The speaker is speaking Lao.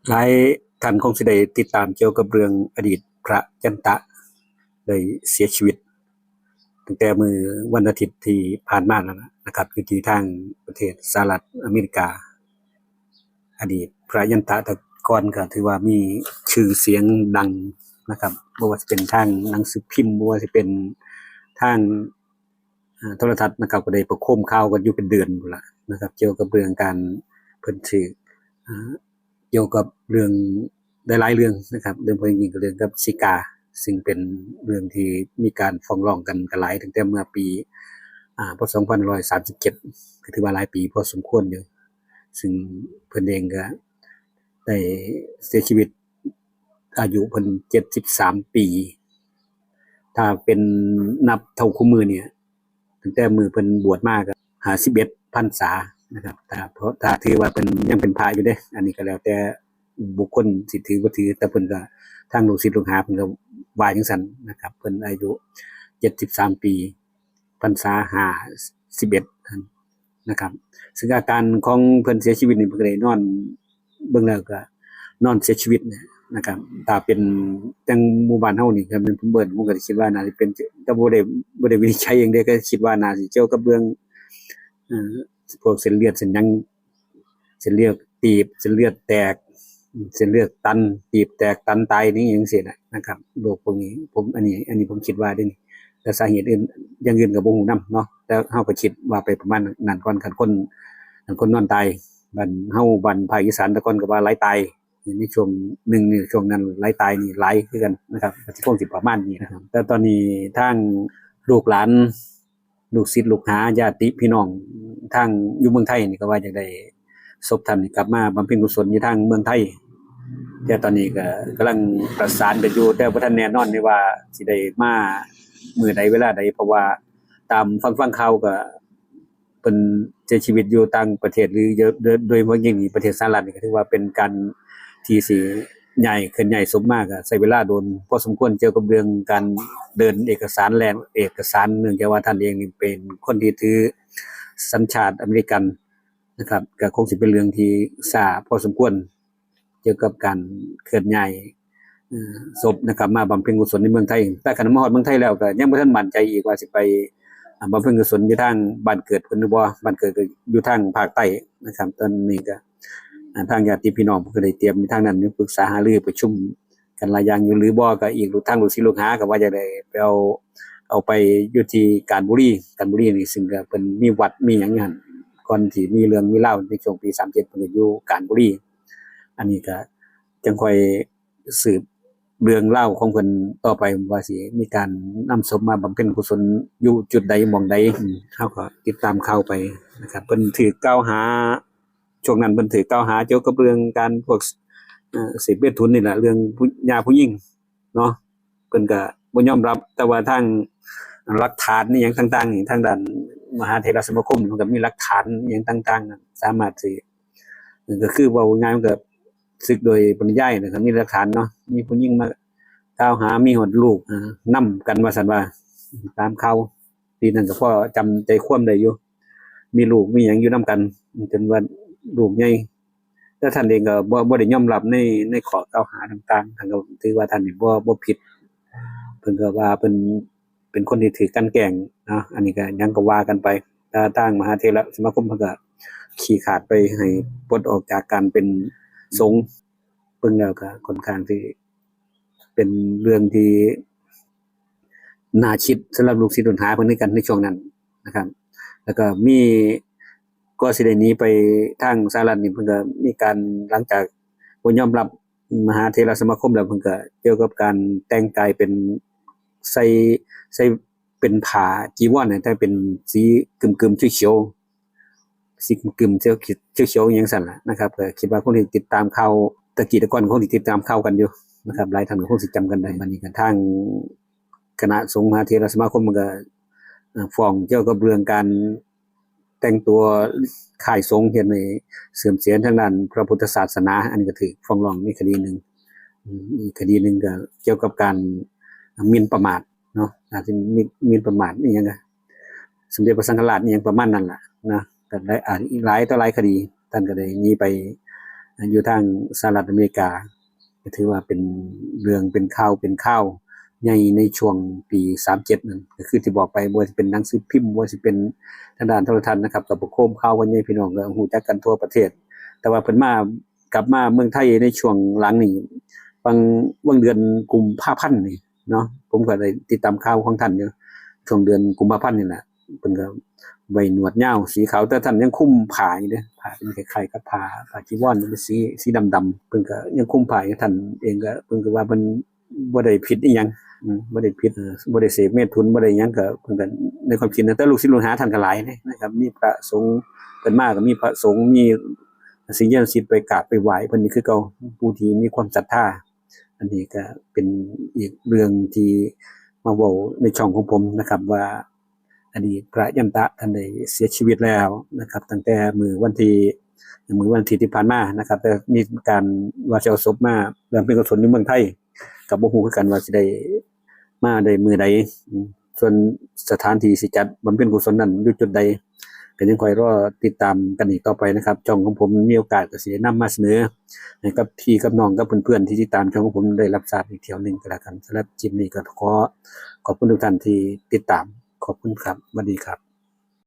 ຫຼາຍທ່ານຄົງຊິໄດ້ຕິດຕາມກ່ຽວກັບເລື່ອງອະດີດພະຍັນຕະໄດ້ເສຍຊີວິດ ຕັ້ງແຕ່ມື້ວັນອາທິດທີ່ຜ່ານມານັ້ນນະຄັບ ຢູ່ທີ່ທາງປະເທດສະຫະລັດອາເມລິກາ. ອະດີດພະຍັນຕະແຕ່ກ່ອນກໍຖືວ່າມີຊື່ສຽງດັງນະຄັບ ບໍ່ວ່າຈະເປັນທາງໜັງສືພິມ ບໍ່ວ່າຈະເປັນທາງ ອ່າ ໂທລະທັດນະຄັບ ກໍໄດ້ປະໂຄມຂ່າວກັນຢູ່ເປັນເດືອນພຸ້ນລະນະຄັບ ກ່ຽວກັບເລື່ອງການເພິ່ນຖືກ ອ່າ ກ່ຽວກັບເລື່ອງຫຼາຍໆເລື່ອງນະຄັບ ໂດຍສະເພາະຢ່າງຍິ່ງກໍເລື່ອງກັບສີກາ ຊຶ່ງເປັນເລື່ອງທີ່ມີການຟ້ອງຮ້ອງກັນກໍຫຼາຍ ຕັ້ງແຕ່ເມື່ອປີ ອ່າ ພ.ສ. ສອງພັນຫ້າຮ້ອຍສາມສິບເຈັດ ກໍຖືວ່າຫຼາຍປີພໍສົມຄວນຢູ່ ຊຶ່ງເພິ່ນເອງກໍໄດ້ເສຍຊີວິດ ອາຍຸເພິ່ນເຈັດສິບສາມປີ ຖ້າເປັນນັບເທົ່າຄູ່ມື້ນີ້ ຕັ້ງແຕ່ມື້ເພິ່ນບວດມາກໍຫ້າສິບເອັດພັນສານະຄັບ ຖ້າ ເພາະ ຖ້າຖືວ່າເພິ່ນຍັງເປັນພະຢູ່ເດ້ ອັນນີ້ກໍແລ້ວແຕ່ບຸກຄົນຊິຖືບໍ່ຖື ແຕ່ເພິ່ນກໍ ທາງລູກສິດລູກຫາເພິ່ນກໍວ່າຈັ່ງຊັ້ນນະຄັບ ເພິ່ນອາຍຸເຈັດສິບສາມປີ ພັນສາຫ້າສິບເອັດຫັ້ນນະຄັບ ຊຶ່ງອາການຂອງເພິ່ນເສຍຊີວິດນີ້ ເພິ່ນກໍໄດ້ນອນ ເບິ່ງແລ້ວກໍນອນເສຍຊີວິດນະຄັບ ຖ້າເປັນຈັ່ງໝູ່ບ້ານເຮົານີ້ ຄັນແມ່ນເພິ່ນເບິ່ງ ຜົມກໍຄິດວ່າໜ້າຊິເປັນ ແຕ່ບໍ່ໄດ້ ບໍ່ໄດ້ວິນິດໄຈເອງເດ້ ກໍຄິດວ່າໜ້າຊິກ່ຽວກັບເລື່ອງ ເອີ ພວກເສັ້ນເລືອດເສັ້ນຫຍັງ ເສັ້ນເລືອດຕີບ ເສັ້ນເລືອດແຕກ ເສັ້ນເລືອດຕັນ ຕີບແຕກ ຕັນຕາຍ ນີ້ຫຍັງຊີ້ນະ ນະຄັບ ໂລກພວກນີ້ ຜົມ ອັນນີ້ ອັນນີ້ຜົມຄິດວ່າເດ້ນີ້ ແຕ່ສາເຫດອື່ນ ຢ່າງອື່ນກໍບໍ່ຮູ້ນຳເນາະ ແຕ່ເຮົາກໍຄິດວ່າໄປປະມານນັ້ນກ່ອນ ຄັນຄົນ ຄັນຄົນນອນຕາຍ ບ້ານເຮົາ ບ້ານພາກອີສານແຕ່ກ່ອນກໍວ່າໄຫຼຕາຍ ໃນຊ່ວງໜຶ່ງນີ້ ຊ່ວງນັ້ນໄຫຼຕາຍນີ້ຫຼາຍຄືກັນນະຄັບ ກໍຊິຄົງຊິປະມານນີ້ນະຄັບ ແຕ່ຕອນນີ້ທາງລູກຫຼານ ລູກສິດລູກຫາ ຍາດຕິພີ່ນ້ອງ ທາງຢູ່ເມືອງໄທນີ້ກໍວ່າຢາກໄດ້ສົບທ່ານນີ້ກັບມາບຳເພັນກຸສົນຢູ່ທາງເມືອງໄທ ແຕ່ຕອນນີ້ກໍກຳລັງປະສານກັນຢູ່ ແຕ່ບໍ່ທັນແນ່ນອນເດ້ວ່າຊິໄດ້ມາມື້ໃດເວລາໃດ ເພາະວ່າຕາມຟັງ ຟັງຂ່າວກໍ ເພິ່ນເສຍຊີວິດຢູ່ຕ່າງປະເທດ ຫຼື ໂດຍ ໂດຍ ໂດຍສະເພາະຍິ່ງປະເທດສະຫະລັດນີ້ ກໍຖືວ່າເປັນການທີ່ຊິຍ້າຍ ເຄື່ອນຍ້າຍສົບມາ ກໍໃຊ້ເວລາດົນພໍສົມຄວນ ກ່ຽວກັບເລື່ອງການເດີນເອກະສານ ແລ່ນເອກະສານ ເນື່ອງຈາກວ່າທ່ານເອງນີ້ເປັນຄົນທີ່ຖືສັນຊາດອາເມລິກັນນະຄັບ ກໍຄົງຊິເປັນເລື່ອງທີ່ຊ້າພໍສົມຄວນ ກ່ຽວກັບການເຄື່ອນຍ້າຍ ເອີ ສົບນະຄັບ ມາບຳເພັນກຸສົນໃນເມືອງໄທ ແຕ່ຄັນມາຮອດເມືອງໄທແລ້ວ ກໍຍັງບໍ່ທັນໝັ້ນໃຈອີກວ່າຊິໄປ ອາ ບຳເພັນກຸສົນຢູ່ທາງບ້ານເກີດເພິ່ນຫຼືບໍ່ ບ້ານເກີດກໍຢູ່ທາງພາກໃຕ້ນະຄັບ ຕອນນີ້ກໍ ອາ ທາງຍາດຕິພີ່ນ້ອງເພິ່ນກໍໄດ້ຕຽມຢູ່ທາງນັ້ນຢູ່ ປຶກສາຫາລືປະຊຸມກັນຫຼາຍຢ່າງຢູ່ ຫຼືບໍ່ກໍອີກ ທາງລູກສິດລູກຫາກໍວ່າຢາກໄດ້ໄປເອົາ ເອົາໄປຢູ່ທີ່ການບຸຣີ ການບຸຣີນີ້ ຊຶ່ງກໍເພິ່ນມີວັດມີຫຍັງຢູ່ຫັ້ນ ກ່ອນທີ່ມີເລື່ອງມີລາວໃນຊ່ວງປີສາມເຈັດ ເພິ່ນກໍຢູ່ການບຸຣີ ອັນນີ້ກໍຈັ່ງຄ່ອຍ ສືບເລື່ອງລາວຂອງເພິ່ນຕໍ່ໄປ ວ່າຊິມີການນຳສົບມາບຳເພັນກຸສົນຢູ່ຈຸດໃດ ໝ່ອງໃດ ເຮົາກໍຕິດຕາມຂ່າວໄປນະຄັບ ເພິ່ນຖືກກ່າວຫາ ຊ່ວງນັ້ນເພິ່ນຖືກກ່າວຫາກ່ຽວກັບເລື່ອງການພວກ ເອີ ເສບເມຖຸນນີ້ແຫຼະ ເລື່ອງຜູ້ ຍາຜູ້ຍິງເນາະ ເພິ່ນກໍບໍ່ຍອມຮັບ ແຕ່ວ່າທາງຫຼັກຖານອີ່ຫຍັງຕ່າງໆນີ້ ທາງດ້ານມະຫາເຖລະສະມາຄົມເພິ່ນກໍມີຫຼັກຖານອີ່ຫຍັງຕ່າງໆ ສາມາດຊິ ກໍຄືເວົ້າງ່າຍໆ ມັນກໍສຶກໂດຍປະລິຍາຍນະຄັບ ມີຫຼັກຖານເນາະ ມີຜູ້ຍິງມາກ່າວຫາ ມີຮອດລູກ ອາ ນຳກັນວ່າຊັ້ນວ່າ ຕາມຂ່າວປີນັ້ນກໍພໍຈຳໃຈຄວາມໄດ້ຢູ່ ມີລູກມີຫຍັງຢູ່ນຳກັນ ຈົນວ່າລູກໃຫຍ່ ແຕ່ທ່ານເອງກໍບໍ່ ບໍ່ໄດ້ຍອມຮັບໃນ ໃນຂໍ້ກ່າວຫາຕ່າງໆ ທ່ານກໍຖືວ່າທ່ານນີ້ບໍ່ ບໍ່ຜິດ ເພິ່ນກໍວ່າເພິ່ນ ເປັນຄົນທີ່ຖືກກັ່ນແກ້ງເນາະ ອັນນີ້ກໍຫຍັງກໍວ່າກັນໄປ ແຕ່ທາງມະຫາເຖລະສະມາຄົມເພິ່ນກໍຂີ້ຂາດໄປໃຫ້ປົດອອກຈາກການເປັນສົງ ເບິ່ງແລ້ວກໍຂ້ອນຂ້າງທີ່ເປັນເລື່ອງທີ່ໜ້າຄິດສຳລັບລູກສິດລູກຫາເພິ່ນຄືກັນໃນຊ່ວງນັ້ນນະຄັບ ແລ້ວກໍມີ ກ່ອນຊິໄດ້ໜີໄປທາງສະຫະລັດນີ້ ເພິ່ນກໍມີການ ຫຼັງຈາກບໍ່ຍອມຮັບມະຫາເຖລະສະມາຄົມແລ້ວ ເພິ່ນກໍກ່ຽວກັບການແຕ່ງກາຍເປັນ ໃສ່ ໃສ່ເປັນຜ້າຈີວອນ ແຕ່ເປັນສີກຶມໆຂຽວໆ ສີກຶມໆຂຽວໆ ອີ່ຫຍັງຊັ້ນລະນະຄັບ ກໍຄິດວ່າຄົງຊິຕິດຕາມຂ່າວ ແຕ່ກີ້ແຕ່ກ່ອນຄົງຊິຕິດຕາມຂ່າວກັນຢູ່ນະຄັບ ຫຼາຍທ່ານກໍຄົງຊິຈຳກັນໄດ້ ບັດນີ້ກໍທາງຄະນະສົງມະຫາເຖລະສະມາຄົມກໍ ເອີ ຟ້ອງກ່ຽວກັບເລື່ອງການ ແຕ່ງຕົວຄ້າຍສົງ ເຮັດໃຫ້ເສື່ອມເສຍທາງດ້ານພະພຸດທະສາສະໜາ ອັນນີ້ກໍຖືກຟ້ອງຮ້ອງໃນຄະດີໜຶ່ງ ອາ ອີກຄະດີໜຶ່ງກໍກ່ຽວກັບການໝິ່ນປະໝາດເນາະ ອາດຈະໝິ່ນ ໝິ່ນປະໝາດອີ່ຫຍັງ ສົມເດັດພະສັງຄະລາດອີ່ຫຍັງປະມານນັ້ນລະນະ ກໍໄດ້ ອາ ອີກຫຼາຍຕໍ່ຫຼາຍຄະດີ ທ່ານກໍໄດ້ໜີໄປ ຢູ່ທາງສະຫະລັດອາເມລິກາ ກໍຖືວ່າເປັນເລື່ອງເປັນຂ່າວເປັນຄາວໃຫຍ່ໃນຊ່ວງປີສາມເຈັດນັ້ນ ກໍຄືທີ່ບອກໄປ ບໍ່ວ່າຊິເປັນໜັງສືພິມ ບໍ່ວ່າຊິເປັນທາງດ້ານໂທລະທັດນະຄັບ ກໍປະໂຄມຂ່າວກັນໃຫຍ່ ພີ່ນ້ອງກໍຮູ້ຈັກກັນທົ່ວປະເທດ. ແຕ່ວ່າເພິ່ນມາ ກັບມາເມືອງໄທໃນຊ່ວງຫຼັງນີ້ ຫວ່າງ ຫວ່າງເດືອນກຸມພາພັນນີ້ເນາະ ຜົມກໍໄດ້ຕິດຕາມຂ່າວຂອງທ່ານຢູ່ ຊ່ວງເດືອນກຸມພາພັນນີ້ແຫຼະ ເພິ່ນກໍໄວ້ໜວດຍາວສີຂາວ ແຕ່ທ່ານຍັງຄຸມຜ້າຢູ່ເດ້ ຜ້າເປັນຄ້າຍໆກັບຜ້າ ຜ້າຈີວອນ ເປັນສີ ສີດຳໆ ເພິ່ນກໍຍັງຄຸມຜ້າຢູ່ ທ່ານເອງກໍ ເພິ່ນກໍວ່າເພິ່ນບໍ່ໄດ້ຜິດອີ່ຫຍັງ ອືມ ບໍ່ໄດ້ຜິດ ເອີ ບໍ່ໄດ້ເສບເມຖຸນ ບໍ່ໄດ້ຫຍັງ ກໍເພິ່ນກໍໃນຄວາມຄິດນະ ແຕ່ລູກສິດລູກຫາທ່ານກໍຫຼາຍເດ້ນະຄັບ ມີພະສົງ ເພິ່ນມາກໍມີພະສົງ ມີ ສິດຍານຸສິດໄປກາບໄປໄຫວ້ເພິ່ນນີ້ຄືເກົ່າ ຜູ້ທີ່ມີຄວາມສັດທາ. ອັນນີ້ກໍເປັນອີກເລື່ອງທີ່ມາເວົ້າໃນຊ່ອງຂອງຜົມນະຄັບ ວ່າອະດີດພະຍັນຕະທ່ານໄດ້ເສຍຊີວິດແລ້ວນະຄັບ ຕັ້ງແຕ່ມື້ວັນທີ ມື້ວັນອາທິດທີ່ຜ່ານມານະຄັບ ແຕ່ມີການວ່າຊິເອົາສົບມາບຳເພັນກຸສົນຢູ່ເມືອງໄທ ກໍບໍ່ຮູ້ຄືກັນວ່າຊິໄດ້ມາໄດ້ມື້ໃດ. ອືມ ສ່ວນສະຖານທີ່ຊິຈັດບຳເພັນກຸສົນນັ້ນຢູ່ຈຸດໃດ ກໍຍັງຄ່ອຍລໍຕິດຕາມກັນອີກຕໍ່ໄປນະຄັບ. ຊ່ອງຂອງຜົມມີໂອກາດກໍຊິໄດ້ນຳມາສະເໜີໃຫ້ກັບພີ່ກັບນ້ອງກັບເພື່ອນໆທີ່ຕິດຕາມຊ່ອງຂອງຜົມໄດ້ຮັບຊາບອີກຖ້ຽວໜຶ່ງກໍແລ້ວກັນ. ສຳລັບຄລິບນີ້ກໍຂໍຂອບຄຸນທຸກທ່ານທີ່ຕິດຕາມ. ຂອບຄຸນຄັບ. ສະຫວັດດີຄັບ.